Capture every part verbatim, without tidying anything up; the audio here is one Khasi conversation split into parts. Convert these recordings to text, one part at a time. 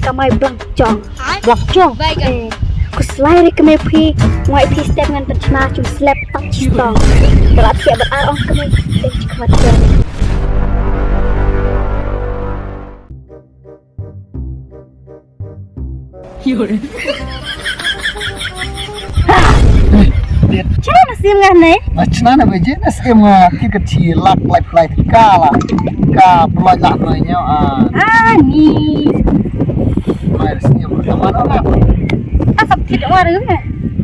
Ka mai blang jong. Blang jong. Eh, khuslai re kmie phi, nga ïa phi step ngan pynchna jong slep tang chi stong. Ka la thiah bad ar ong kmie, dei chi khmat jong. Chana na sim nga ne? Na chana na beje na sim nga ki ka chi lak lai lai ka la. Ka pulai lak na nyo a. Ah, ni. Mai sim ka mana na. Asap kit wa ru ne.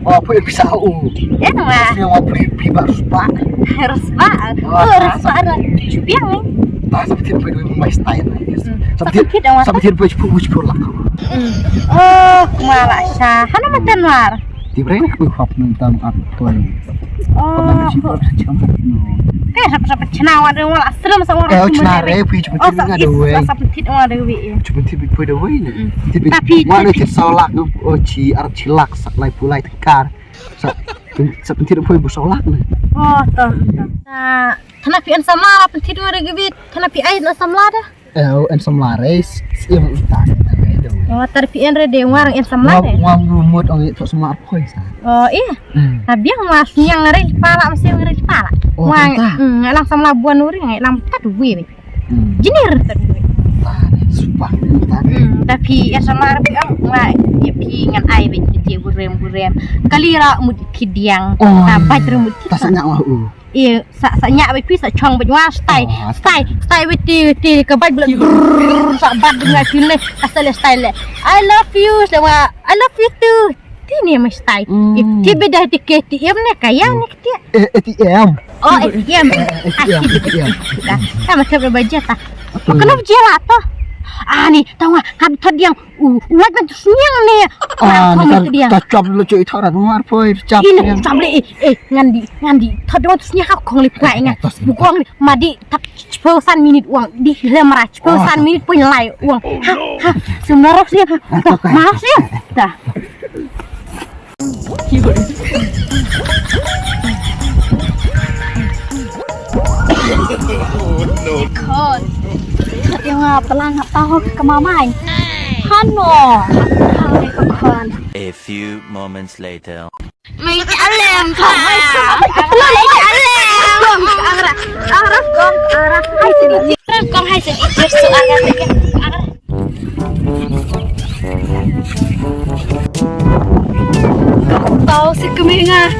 Oh, pui pisa u. Eh, na. Sim wa pui pi ba spa. Ruspa. Oh, ruspa ra. Chubiang ne. Ta sa phi phi mai style. Sa phi phi phi phi lak. Oh, kuma la sha. Hana matan war. Ti bre na ku hop nang tam ap toy. Oh. Ka hap hap chna wa de wa asram sa wa. Eh, chna re phi chu phi na de we. Sa phi wa de we. Chu phi phi de we ne. Ti phi. Wa ne ti sa lak o chi ar chi lak sa lai pu lai tekar. Sa sa phi phi bu sa lak ne. Oh, tam tam. Thana phi an samla ra pynthit wa re gibit. Thana phi ai na samla da. Eh, an samla re. Sim ta. Oh, tar phi an re de war an samla de. Wa ru mut ong it samla phoi sa. Oh, iya. Ta biang wa sniang re pala mesti re pala. Wa lang samla buan uri ngai lang tat wi. Jinir tat wi. Supak. Ta phi an samla re phi ong wa ya phi ngan ai ben ki burem burem. Kali ra mut ki diang. Ta baj re mut ki. Ta sanya wa u. Iya, sa sa nya bai phi sa chong bai wa stai. Stai, stai bai ti ti ka bai bla. Sa bat dengan phi le. Asal stai le. I love you sama I love you too. Ti ni mesti stai. Ti beda ti ke ti em ne kaya ne ti. Eh, A T M. Oh, A T M. A T M. Ka ma ke baje ta. Kena baje la to. Ah, ni tawa kan tadiang. U wat man tu sniang ne. Ah, ni kan ta chop lo chui thara mar poi chop. Ini chop le eh ngan di ngan di. Thot dong tu sniang ka kong le kwai nga. Bu kong le ma di tak chipau san minit wang di le mara chipau san minit pun lai wang. Ha ha. Semua rok sniang ha. Marok sniang. Dah. Khon. Yang apa lang tahu ke mamai. Hano. Khon. A few moments later. Mai alem pa. Mai alem. Kong angra. Angra kong angra. Hai sini. Kong hai sini. Just so angra. Angra. Tau si kemeng ah.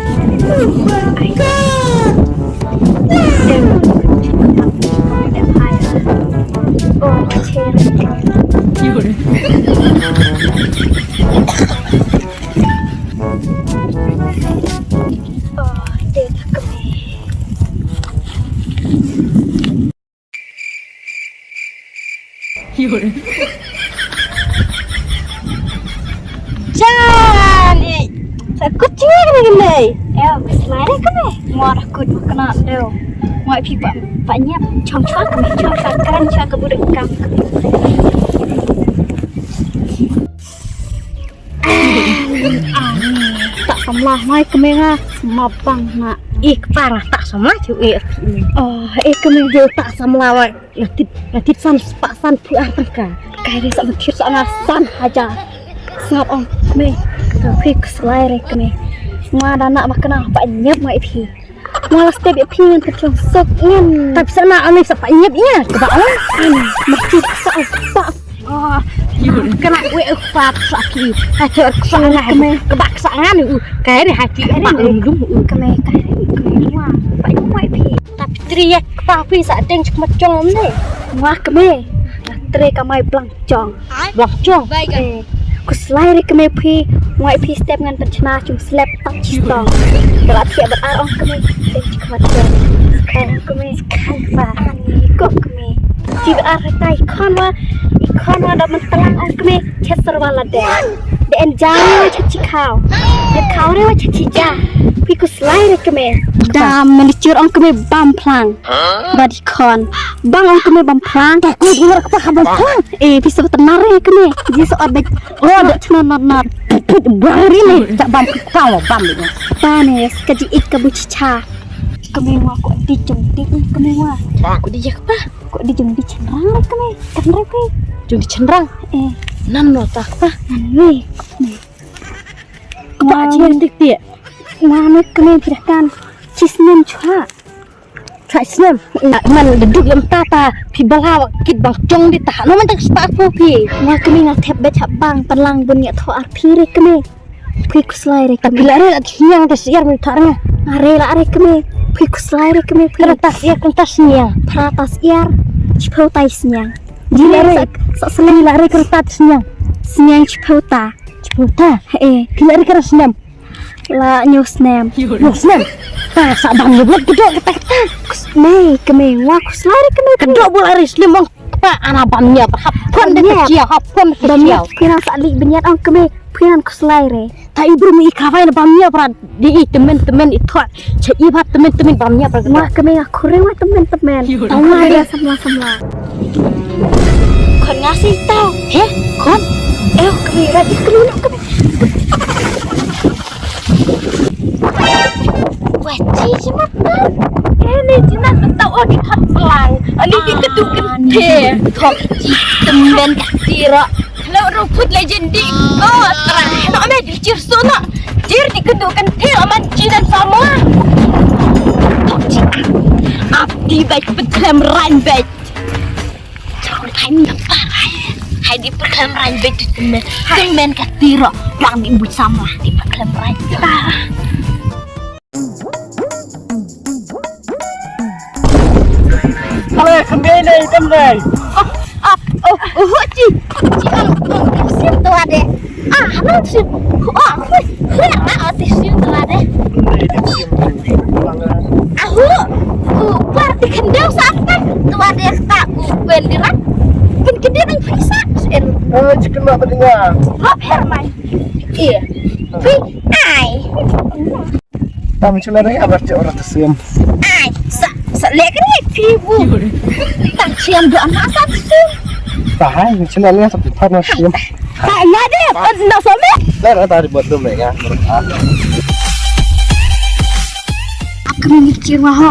Jan, eh, sa kut chingi kene kene. Eh, bes mare kene. Muar kut kena deu. Muar pi pa pa nyap chong chong kene chong chong keren chong ke budek kam. Tak samla mai kemeng ah, mapang na. Eh, kepang ah, tak samla tu eh. Oh, eh kemeng dia tak samla mai. Latit latit san sepak san pui ah tangka. Kai dia sak betir sak ngas san haja. Sap ong kemeng. Tapi keselai re kemeng. Ma da nak makan apa nyep mai pi. Malas tep ïa phi ngan ka thiong sok ngan. Tap sa na ani sa pa nyep ïa. Ka ba ong. Mesti sa pa. Oh. Kana we u pa sa phi. Ha ter sa na. Ka ba sa ngan u. Kai ni ha phi. Ka ba lum lum u. Ka me kai ni ka me wa. Pa nyep mai phi. Tap tri ïa ka pa phi sa deng chuk ma chong ne. Wa ka me. Tre ka mai blang. Chong. Blah chong. Eh, khuslai re kmie phi, nga ïa phi step ngan pynchna jong slep tang chi stong. Ka la thiah bad ar ong kmie, dei chi khmat jong. Kan kmie, kan pa, ani ko kmie. Chi bad ar tai khon wa, i khon wa da myntlang ong kmie, chet serwal la de. De en jam wa chet chi khaw. De khaw re wa chet chi ja. Phi khuslai re kmie. Da melichur ong kmie bam phlang. Bad i khon. Bang ong kmie bam phlang. Ka kmie ding ra kpa bam phlang. Eh, pisa betul nari kmie. Ji so abek. Oh, dak chna nar nar. Put bang ri ni. Cak bam kau bam ni. Panes ka ji ik ka bu chicha. Kmie wa ko di jong di kmie wa. Ko di jak pa. Ko di jong di chenrang kmie. Kan re kmie. Jong ki chynrang. Eh. Nan no ta kpa. Nan ne. Kpa chi tik tik. Nan ne kmen phi kan. Chi snem chwa. Chwa snem. Man da duk lam ta ta phi bala kit bang chong di ta. No man ta kpa ko phi. Nga kmen nga thep bet chap bang panlang bun ya tho ar phi re kmen. Phi khuslai re kmen. Phi la re la sniang ta siar mi thar nga. Are la re kmen. Phi khuslai re kmen. Phi ta siar kun ta sniang. Phra ta siar. Chipau ta sniang. Ji la re. Sa sniang la re kun ta sniang. Sniang chipau ta. Chipau ta. Eh. Phi la re kun sniang. La nyo sniang. Nyo sniang. Ta sa bam nyo blot kedo kata kata. Me kmen wa khuslai re kmen. Kedo bol are slim ong. Kpa ana bam nia hap pon de keciau hap pon de keciau. Phi nang sa li bniat ong kme phi nang khuslai re. Ta i bru mi i kawai na bam nia pra di i temen temen i thot. Cha i bat temen temen bam nia pra. Wa kme nga khure wa temen temen. Wa dia samla samla. Khon nga si tau. He? Khon? Eh kme ra di kme no kme. Wah, chi chi mata. Kene chi na mata ot hot pelang. Ani ki ketu kente. Thok chi temen ka tira. Hello, rumput legend di ko. Terang. No me di chir sona. Chir di ketu kente aman chi dan sama. Thok chi. Abdi baik petlem rain baik. Chong thai mi pa. Hai di petlem rain baik di temen. Temen ka tira. Lang di but sama di petlem rain. Ale, kembali dam dai. Oh, oh, oh, oh, ci, ci, oh, oh, sim tu ada. Ah, no sim. Oh, hui, hui, ah, oh, ti sim tu ada. Ahu, oh, parti kendau sapa? Tu ada tak, oh, bendiran. Pun kedai nang pisa, sen. Eh, chicken apa dengar? Hop hermai. Iya. Hui, ai. Tam chula dai abar che ora tasem. Ai, sa sa le kan ye pi bu. Tam chiam do ama sa tasem. Tahai chula le sa pi par na sem. Ta ya de, na so me. Dai ra tari bot do me ya. Ak mi ni chiwa ho.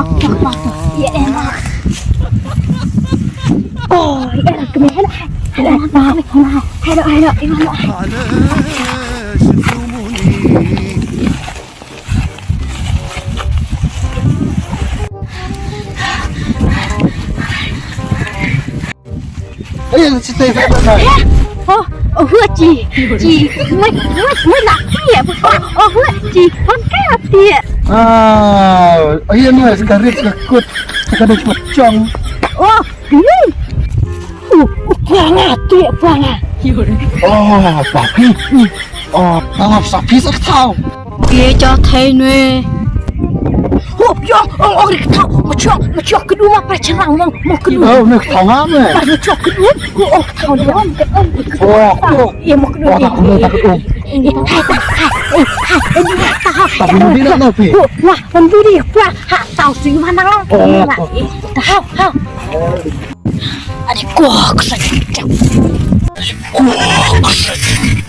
Ya ema. Oh, ya kami hela. Hela, hela, hela, hela. Ayo, cerita apa? Oh, oh, ci, ci, mai, mai, mai nak, mai ya, oh, oh, ci, pakai hati ya. Ah, ayo ni sekarang sekut, sekarang pocong. Oh, ini. Uh, uh, buang ah, tu ya, buang ah. Oh, papi. Oh, tangap sapi sa ketaw. Ye cha thai nwe. Hop yo, ong ong ri ketaw. Machok, machok kedua ma pa cherang mong, mong kedua. Oh, ni ketaw ngam eh. Pa machok kedua. Ong ketaw ni ong. Oh, aku. Ye mong kedua. Oh, aku tak kedua. Tapi ni nak napi? Wah, pembudi, wah, ha, tahu sih mana? Oh, ha, ha. Adik gua aku sakit. Adik gua aku sakit.